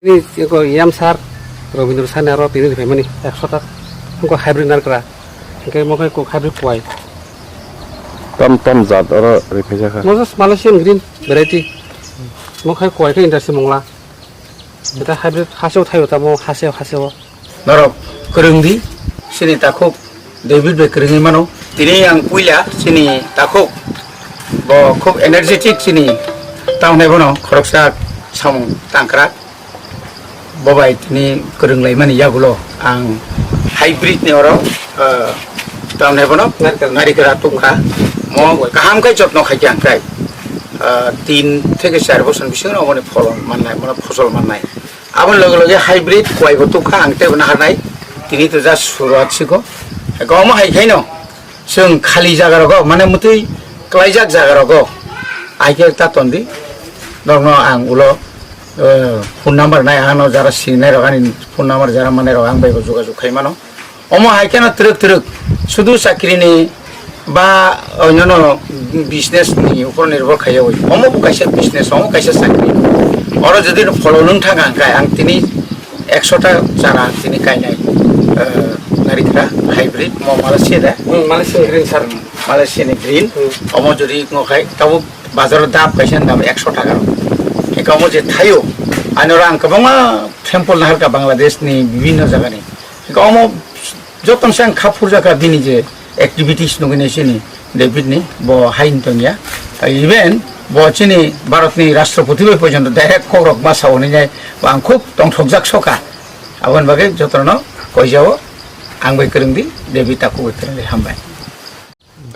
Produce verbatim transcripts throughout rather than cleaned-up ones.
Ni eko yam sar, Robindra Sani aro tini riphaimani ekso tak. Eko hybrid narikra. Hingke mo khe ko hybrid kwai. Tam tam jat oro riphaijak kha. Mo just Malaysian green variety. Mo khe kwai khe industry mongla. Eta hybrid haseo thaio tamo haseo haseo. Norok kwrwng di, chini takhuk David bai kwrwngwi mano. Tini ang puila chini takhuk, bo khub energetic chini, tamni bono khoroksa samung tangkrak. Bo bai tini kwrwng laimani yagulo ang hybrid ni oro, eh, tamni bono narikra tukha. Mo kaham khai jotno khai ang khai, eh, tin theke char bosor bisingo oboni pholon mannai, mane phosol mannai. Aboni loge loge hybrid kwai bo tukha ang teibo naharnai. Tini to just suruat siko. Eko omo hai khaino chwng khali jaga rogo, mane mutui klaijak jaga rogo. Ai khe ta tondi. Norokno ang ulo, eh, phone number nai ano jara sinai rok ani phone number jara mane rok ang bai bo jogajog khai mano. Omo hai kheno twrwk twrwk sudu chakrini ba onyono business ni upor nirbhor khaiwi. Omo bo kaisa business, omo kaisa chakri. Oro jodi no pholong nwng thang ang khai, ang tini ekso ta chara tini kainai, eh, narikra hybrid, mo Malaysia da? Hmm, Malaysia green, sir. Malaysia ni green. Hmm. Omo jodi ngo khai, tabuk bazar dap kaisa dam ekso taka. Eka omo je thaio, ani oro ang kwbangma sample naharka Bangladesh ni bibhinno jaga ni. Eka omo joto se ang kha phurjakha bini je activities nugwi nai sini David ni bo hai wng tongya. Even bo chini Bharat ni Rashtrapati bai porjonto direct kok rok ma sao hinwi nai bo ang khub tongthokjak soka. Aboni bagwi jotono koijao ang bai kwrwng di, David takhuk bai kwrwng di, hambai.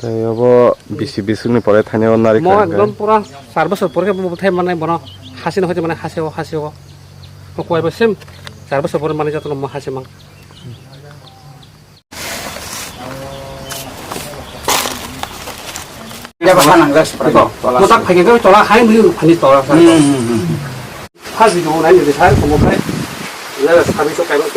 Khe obo bisi bisingni pore thainai o narikha Mo hwnkhe? Ekdom pura char bosor pore khe bo thai manai bono hasino hoite manai haseo haseo. Mo kwai bo sem char bosor pore manai jotono mo hase mang. Ya, bahan ang gas pura. Mo tak phai khe tola hai mui phani tola sa. Hmm, hmm, hmm. First video nai ni sa komo khai. Ya, sabi so kai ke